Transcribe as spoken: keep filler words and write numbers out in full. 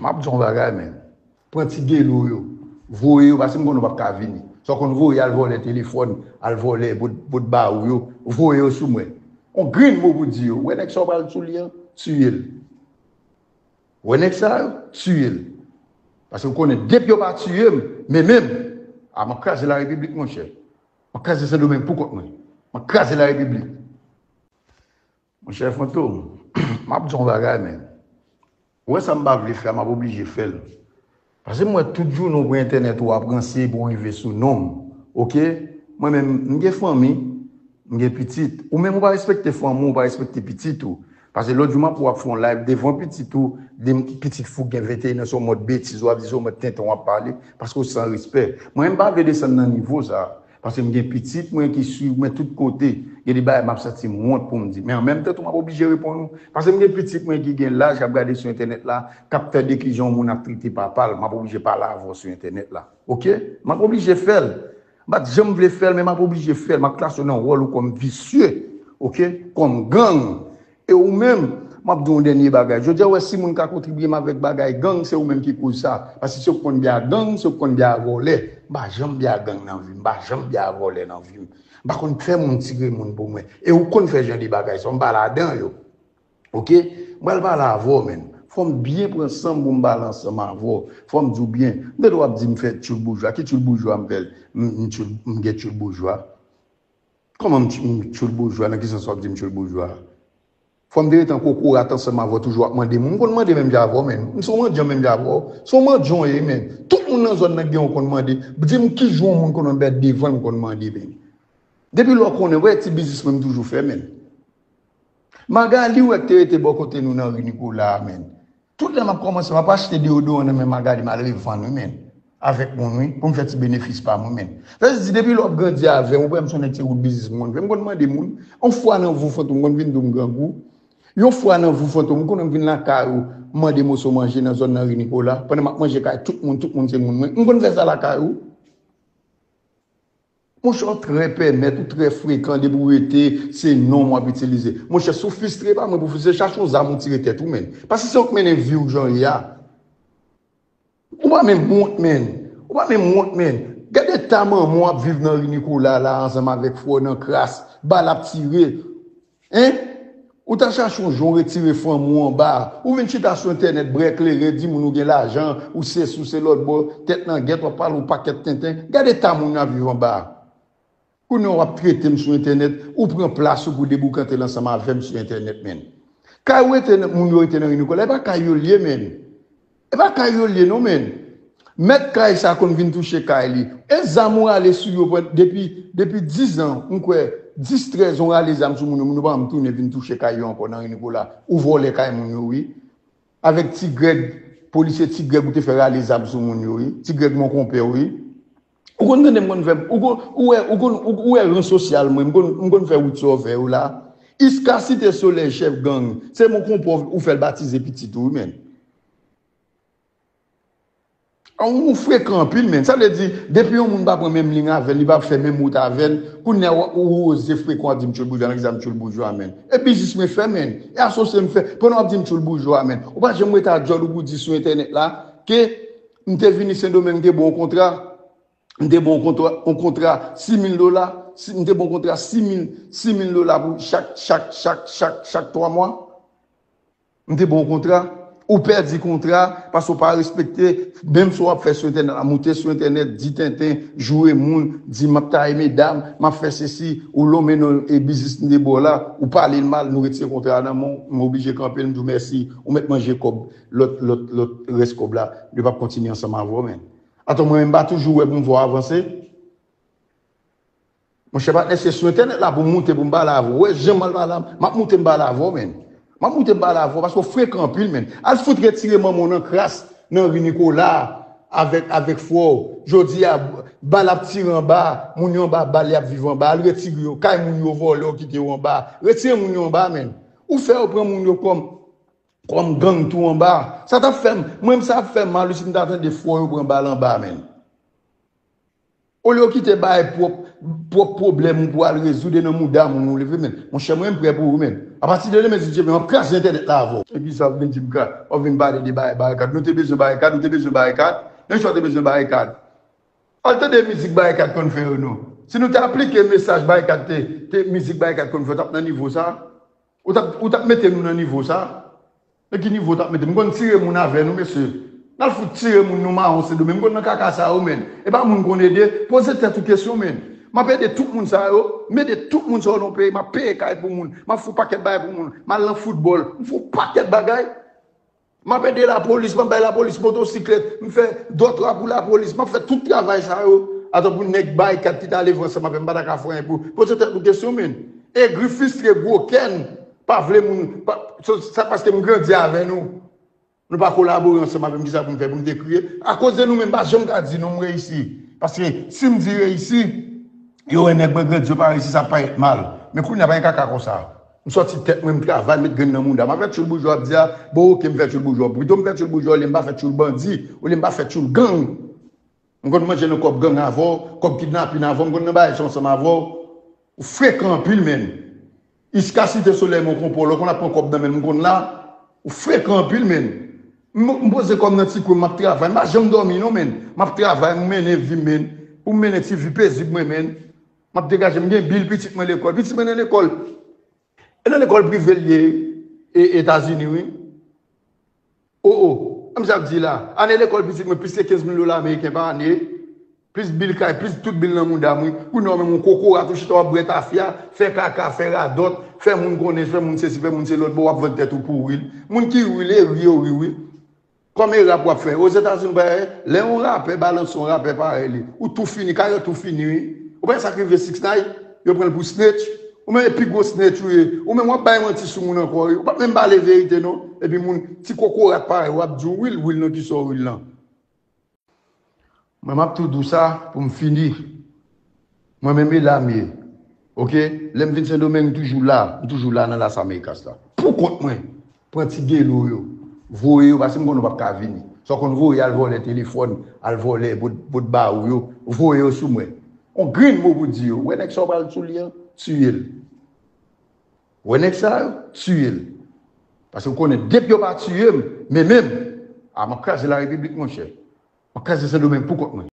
M ap di yon bagay, men. Pran ti gelo yo. Voye yo, paske m konnen w p ap ka vini. Sa w konn voye, al vòlè telefòn, al vòlè bòt, bòt ba ou yo, voye yo sou mwen. On grenn mo pou di yo. Wè nèg sa w pral sou li an, tiye l. Wè nèg sa yo, tiye l. Paske w konnen, depi yo pa tiye m, men menm, a, m ap kraze larepiblik, monchè. M ap kraze Sendomeng pou kont mwen. M ap kraze larepiblik. Monchè Fantom, m ap di yon bagay, men. Ou wè sa m pa vle fè a, m ap oblije fè l. Paske m wè tout jounen w pran entènèt ou ap ranse pou w rive sou non m. Oke? Mwen menm, m gen fanmi, m gen pitit. Ou menm ou pa respekte fanmi w, ou pa respekte pitit ou. Paske lòt jou m ap wè w ap fè yon live devan pitit ou, de pitit fou gen venteyen an, se yon mòd betiz w ap di, se yon mòd tenten w ap pale, paske w san respè. Mwen menm m pa vle desann nan nivo sa. Paske m gen pitit mwen ki swiv mwen tout kote. Gen de bagay m ap santi m wont pou m di. Men an menm tan tou, m ap oblije reponn ou. Paske m gen pitit mwen ki gen laj, k ap gade sou entènèt la, k ap tande kijan yon moun ap trete papa l. M ap oblije pale avè w sou entènèt la. Oke? M ap oblije fè l. M pa t janm vle fè l, men m ap oblije fè l. M ap klase w nan wòl ou kòm visye. Oke? Kòm gang. E ou menm, m ap di w yon dènye bagay. Jodi a, w wè si moun ka kontribiye m avèk bagay gang, se ou menm ki koz sa. Paske se ou k konn byen ak gang, se ou k konn byen ak vòlè. M pa janm byen ak gang nan vi m, m pa janm byen ak vòlè nan vi m. M pa konn fè moun tire moun pou mwen. E ou konn fè jan de bagay sa, m pa ladan yo. Oke? M pral pale avè w, menn. Fò m byen pran san m pou m pale ansanm avè w. Fò m di w byen. M tande w ap di m fè tchoul boujwa. Ki tchoul boujwa m fè? M, m tchoul, m gen tchoul boujwa. Kòman m tch-, m tchoul boujwa? Nan ki sans w ap di m tchoul boujwa? Fò m te rete an kokorat ansanm avè w, toujou ap mande moun. M konn mande menm jan avè w, menn. M se yon mandyan menm jan avè w. Se yon mandyan w ye, menn. Tout moun nan zòn nan gen yon konn mande. Di m ki jan yon moun konn anbèt devan l, m konn mande, menn. Depi lè w konnen, wè ti biznis mwen m toujou fè, menn. Magali, wè k te rete bò kote nou nan ri Nikola a, menn. Tout lè m ap kòmanse, m ap achte deyodoran nan men Magali, m al revann, wi, menn. Avèk moun, wi, pou m fè ti benefis pa m, wi, menn. Sa vle di, depi lè w ap grandi avè m, ou wè m se yon nèg se wout biznis m konn fè. M konn mande moun, yon fwa nan vi w, Fantom, m konn vin di w m grangou. Yon fwa nan vi w, Fantom, m konn vin lakay ou, m mande moso manje nan zòn nan ri Nikola. Pandan m ap manje kay tout moun, tout moun se moun mwen. M konn fè sa lakay ou. Monchè, w trè pèmèt, ou trè frekan, depi w rete, se non w ap itilize. Monchè, si w fistre, pa mwen pou fistre, chache yon zam ou tire tèt ou, menn. Paske se ou k mennen vi w jan w ye a. Ou pa menm wont, menn. Ou pa menm wont, menn. Gade eta manman w ap viv nan ri Nikola la, ansanm avèk frè w nan kras, bal ap tire. Hein? Ou ta chache yon jan w retire fanmi w anba. Ou vin chita sou entènèt, bwè kleren, di moun ou gen lajan, ou sesi, ou se lòtbò, tèt nan gèt, w ap pale yon pakèt tenten. Gade eta moun nan ap viv anba. Kounye a w ap trete m sou entènèt, ou pran plas ou pou deboukante l ansanm avè m sou entènèt, menn. Kay ou rete nan, moun yo rete nan ri Nikola, e pa kay yo l ye, menn. E pa kay yo l ye non, menn. Mèt kay sa konn vin touche kay li. E zam ou rale sou yo pran, depi, depi diz an, m kwè, dis, trèz an w rale zam sou moun yo, moun yo pa janm tounen vin touche kay yo ankò nan ri Nikola. Ou vòlè kay moun yo, wi. Avèk Ti Grèg, polisye Ti Grèg ou te fè rale zam sou moun yo, wi. Ti Grèg mon konpè, wi. Ou konn tande m konn fè, ou konn, ou wè, ou konn, ou, ou wè ran sosyal mwen, m konn, m konn fè wout sa w fè yo la. Iska Site Solèy, chèf gang, se mon konpè w fè l batize pitit ou, wi, menn. Ou frekan anpil, menn. Sa vle di, depi yon moun pa pran menm liy avè l, li pa fè menm wout avè l, kounye a ou, ou oze frekan w ap di m tchoul boujwa, nan ki sa m tchoul boujwa, menn. E biznis mwen fè, menn. E asosye m fè, pandan w ap di m tchoul boujwa, menn. Ou pa janm rete a djòl ou pou di sou entènèt la, ke m te vini Sendomeng, m te ba w yon kontra, m te ba w yon kontra, yon kontra sis mil dola, si, m te ba w yon kontra sis mil, sis mil dola pou chak, chak, chak, chak, chak twa mwa. M te ba w yon kontra, ou pèdi kontra, paske w pa respekte, menm sa w ap fè sou entènèt la, moute sou entènèt, di tenten, joure moun, di m ap taye medam, m ap fè sesi, ou lonmen non e biznis m te ba w la, ou pale l mal, nou retire kontra a nan men w, m oblije kanpe l, m di w mèsi, ou mèt manje kòb, lòt, lòt, lòt rès kòb la, yo p ap kontinye ansanm avè w, menn. Atò, mwen menm m pa toujou wè pou m fè w avanse? Monchè patnè, se sou entènèt la pou m moute pou m pale avè w. Ou wè jan m al pale, m ap moute m pale avè w, menn. M ap moute m pale avè w paske w frekan anpil, menn. Al fout retire manman w nan kras nan ri Nikola avèk, avèk frè w. Jodi a, bal ap tire anba, moun yo anba bal, y ap viv anba. Al retire yo, kay moun yo vòlè, w kite yo anba. Retire moun yo anba, menn. Ou fè yo pran moun yo kòm, kòm gang tou anba. Sa t ap fè m, mwen menm sa ap fè m mal wi si m ta tande frè w yo pran bal anba, menn. Olye w kite bay pwòp pwòp pwoblèm ou pou al rezoud e nan mouda moun ou leve, men. Monchè, mwen, m prè pou ou, men. Apati de demen, si Dye vle, m ap kraze entènèt la avè w. E kisa w vle di m ka? W ap vin pale de bay, barikad. Nou te bezwen barikad, ou te bezwen barikad. Men sa w te bezwen barikad. Al tande mizik barikad konn fè yo, non. Si nou te aplike mesaj barikad te, te mizik barikad konn fè, w t ap nan nivo sa. Ou t ap, ou t ap mete nou nan nivo sa. Nan ki nivo w t ap mete m? M konn tire moun avè nou, mesye. N al fout tire moun nou mawon Sendomeng. M konn nan kaka sa yo, men. E pa moun konn ede. Poze tèt ou kesyon, men. M ap ede tout moun sa yo. M ede tout moun sa yo nan peyi. M ap peye kay pou moun. M ap fè yon pakèt bagay pou moun. M al nan foutbòl. M fè yon pakèt bagay. M ap ede lapolis. M ap bay lapolis motosiklèt. M fè dòtwa pou lapolis. M ap fè tout travay sa yo. Atan pou nèg barikad ki t ale viv ansanm avè m, m pa ta ka fè anyen pou. Poze tèt ou kesyon, men. Egri, fristre, gwo kè n. Pa vle moun, pa, sa, sa paske m grandi avè nou. Nou pa kolabore ansanm avè m, kisa pou m fè pou m te kriye? Akoz de nou menm, m pa janm ka di non m reyisi. Paske si m di reyisi, yo wè nèg mwen grandi, yo pa reyisi, sa parèt mal. Men kounye a pa gen kaka konsa. M sòti tèt mwen, m travay, m met grenn nan mouda. M ap fè tchoul boujwa ap di a, bon, oke, m fè tchoul boujwa. Pito m fè tchoul boujwa, olye m pa fè tchoul bandi, olye m pa fè tchoul gang. M konn manje nan kòb gang avè w, kòb kidnapin avè w, m konn nan bagay sa ansanm avè w. Ou frekan anpil, menn. Iska Site Solèy, mwen konpò, lè w konn ap pran kòb nan men m, m konn la. Ou frekan anpil, menn. M, m poze kò m nan ti kwen, m ap travay. M pa janm dòmi, non, menn. M ap travay, m mennen vi m, menn. Pou m mennen ti vi pezib mwen, menn. M ap degaje m, gen bil pitit mwen lekòl. Pitit mwen nan lekòl. E nan lekòl prive l ye, e, Etazini, wi. O, o, an m sa ap di la, ane lekòl pitit mwen plis ke kenz mil dola ameriken pa ane, plis bil kay, plis tout bil nan mouda m, wi. Kounye a w menm yon kokorat, ou chita w ap bwè tafya, fè kaka, fè radòt, fè moun konnen, fè moun sesi, fè moun se lòt, bon, w ap vann tèt ou pou ri. Moun ki ri, e ri yo ri, wi. Kòm e rap w ap fè. Ozetazini, w pa wè, lè yon rapè balanse yon rapè parèy li, ou tou fini, karyè w tou fini, wi. Ou pa wè sa k rive Six Nine? Yo pran l pou snitch. Ou menm e pi gwo snitch ou ye. Ou menm w ap bay manti sou moun ankò, wi. Ou p ap menm pale verite, non. Epi moun, ti kokorat parèy ou, ap di w wi l, wi l nan kisa w wi l lan. Mwen, m ap tou di w sa pou m fini. Mwen menm e la m ye. Oke? Lè m vin Sendomeng, m toujou la. M toujou la nan Las Americas la. Pou kont mwen. Pran ti gelo yo. Voye yo, paske m konnen w p ap ka vini. Sa w konn voye al vòlè telefòn, al vòlè bòt, bòt ba ou yo. Voye yo sou mwen. On grenn mo pou di yo. Wè nèg sa w pral sou li an, tiye l. Wè nèg sa yo, tiye l. Paske w konnen depi yo pa tiye m, men menm, a, m ap kraze larepiblik, monchè. M ap kraze Sendomeng pou kont mwen.